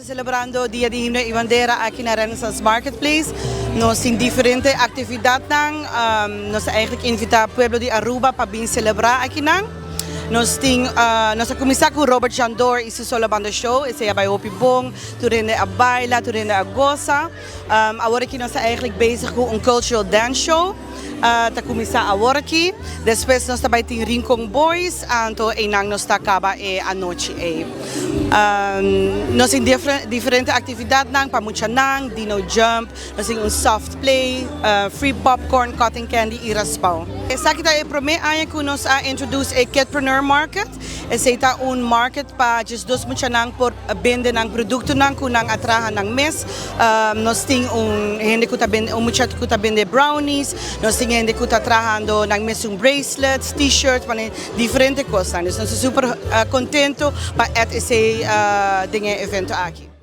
Celebrando Dia di Himno y Bandera aki na Renaissance Marketplace. Nos tin diferente actividadnan. Nos ta eigenlijk invita pueblo di Aruba pa bin celebra akinan. Nos tin nos a cuminsa cu Robert Jandor y su Solo Banda Show. Esey a bay hopi bon. Tur hende a baila, tur hende a goza. Awor aki nos ta eigenlijk bezig cu un cultural dance show. Ta cuminsa awor aki. Despues nos ta bay tin Rincon Boys, anto eynan nos ta caba e anochi ey. Nos tin diferente actividadnan pa muchanan, dino jump, nos tin un soft play, free popcorn, cotton candy y raspao. Esaki ta e prome aña cu nos a introduce e Kidpreneur Market. Esey ta un market pa 12 muchanan por bende nan productonan cu nan a traha nan mes. Nos tin un hende cu ta bende, un mucha cu ta bende brownies, nos tin hende cu ta trahando nan mes un bracelets, t-shirts, pa diferente cosnan. Dus nos ta super contento pa add esey den e evento aki.